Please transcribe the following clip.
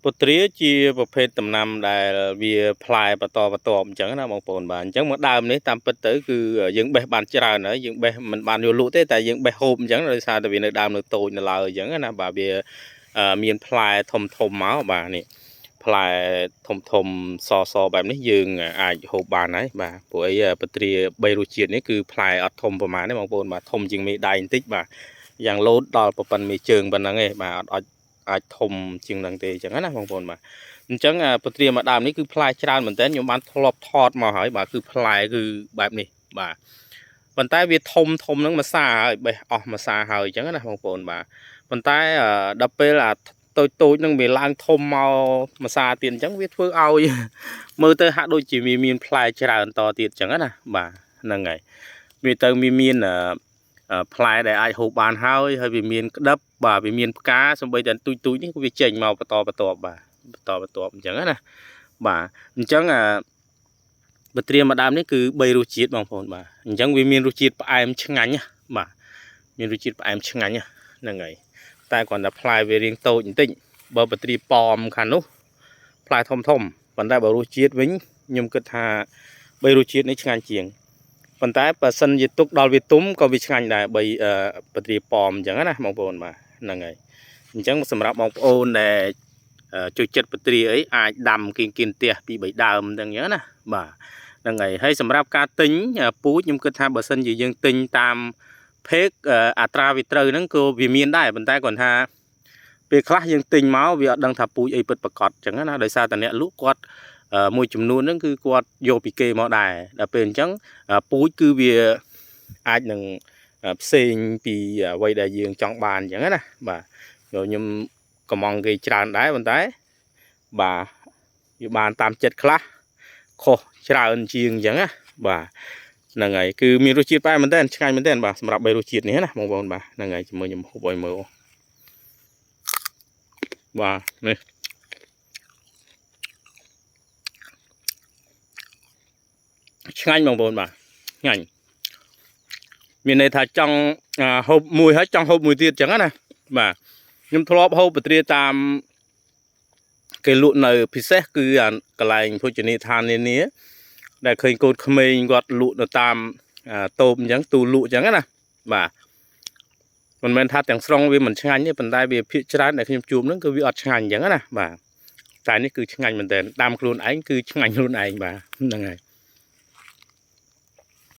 ពុទ្រាជាប្រភេទដំណាំដែលវាផ្លែបន្តបន្ទាប់អញ្ចឹងណាបងប្អូនបាទអញ្ចឹងមកដើមនេះតាមពិតទៅគឺយើងបេះបានច្រើនហើយយើងបេះមិនបានយកលក់ទេតែយើងបេះហូបអញ្ចឹងដោយសារតែវានៅដើមនៅតូចនៅឡើយអញ្ចឹងណាបាទវាមានផ្លែធំធំមកបាទនេះផ្លែធំធំសសបែបនេះយើងអាចហូបបានហើយបាទព្រោះអីពុទ្រា3រសជាតិនេះគឺផ្លែអត់ធំប្រហែលទេបងប្អូនបាទធំជាងមេដៃបន្តិចបាទយ៉ាងលោតដល់ប្រប៉ុនមេជើងប៉ុណ្ណឹងឯងបាទអត់អាចអាចធំជាងនឹងទេអញ្ចឹងណាបងប្អូនបាទអញ្ចឹងពុទ្រាមួយដើមនេះគឺផ្លែច្រើនមែនតើខ្ញុំបានធ្លាប់ថតមកហើយបាទគឺផ្លែគឺបែបនេះបាទប៉ុន្តែវាធំធំហ្នឹងមួយសាហើយបេះអស់មួយសាហើយអញ្ចឹងណាបងប្អូនបាទប៉ុន្តែដល់ពេលអាតូចតូចហ្នឹងវាឡើងធំមកមួយសាទៀតអញ្ចឹងវាធ្វើឲ្យមើលទៅហាក់ដូចជាវាមានផ្លែច្រើនតទៀតអញ្ចឹងណាបាទហ្នឹងហើយវាទៅវាមានផ្លែដែលអាចហូបបានហើយហើយវាមានក្តឹបបាទវាមានផ្កាសំបីតែទូចទូចនេះក៏វាចេញមកបន្តបន្ទាប់បាទបន្តបន្ទាប់អញ្ចឹងណាបាទអញ្ចឹងអាបើត្រៀមមកដើមនេះគឺ3រសជាតិបងប្អូនបាទអញ្ចឹងវាមានរសជាតិផ្អែមឆ្ងាញ់ណាបាទមានរសជាតិផ្អែមឆ្ងាញ់ហ្នឹងហើយតែគ្រាន់តែផ្លែវារាងតូចបន្តិចបើបត្រាប៉មខាងនោះផ្លែធំធំប៉ុន្តែបើរសជាតិវិញខ្ញុំគិតថា3រសជាតិនេះឆ្ងាញ់ជាងប៉ុន្តែបើសិនជាទុកដល់វាទុំក៏វាឆ្ងាញ់ដែរបីបត្រាប៉មអញ្ចឹងណាបងប្អូនបាទហ្នឹងហើយអញ្ចឹងសម្រាប់បងប្អូនដែលជួយចិត្តបត្រាអីអាចដាំគៀនគៀនផ្ទះពី3ដើមអញ្ចឹងណាបាទហ្នឹងហើយហើយសម្រាប់ការទិញពូជខ្ញុំគិតថាបើសិនជាយើងទិញតាមភេកអត្រាវាត្រូវហ្នឹងក៏វាមានដែរប៉ុន្តែគ្រាន់ថាពេលខ្លះយើងទិញមកវាអត់ដឹងថាពូជអីពិតប្រាកដអញ្ចឹងណាដោយសារតែអ្នកលក់គាត់មួយចំនួនហ្នឹងគឺគាត់យកពីគេមកដែរដល់ពេលអញ្ចឹងពូជគឺវាអាចនឹងផ្សេងពីអ្វីដែលយើងចង់បានអញ្ចឹងណាបាទខ្ញុំកំងគេច្រើនដែរប៉ុន្តែបាទវាបានតាមចិត្តខ្លះខុសច្រើនជាងអញ្ចឹងណាបាទហ្នឹងហើយគឺមានរសជាតិផ្អែមមែនតើឆ្ងាញ់មែនតើបាទសម្រាប់3រសជាតិនេះណាបងប្អូនបាទហ្នឹងហើយជាមួយខ្ញុំហូបឲ្យមើលបាទនេះឆ្ងាញ់បងប្អូនបាទឆ្ងាញ់មានន័យថាចង់ហូបមួយហើយចង់ហូបមួយទៀតអញ្ចឹងណាបាទខ្ញុំធ្លាប់ហូបបត្រាតាមគេលក់នៅពិសេសគឺកន្លែងភោជនីយដ្ឋាននានាដែលឃើញកូនក្មេងគាត់លក់នៅតាមតូបអញ្ចឹងទូលក់អញ្ចឹងណាបាទមិនមែនថាទាំងស្រុងវាមិនឆ្ងាញ់ទេប៉ុន្តែវាភាគច្រើនដែលខ្ញុំជួបហ្នឹងគឺវាអត់ឆ្ងាញ់អញ្ចឹងណាបាទតែនេះគឺឆ្ងាញ់មែនតើតាមខ្លួនឯងគឺឆ្ងាញ់ខ្លួនឯងបាទហ្នឹងហើយ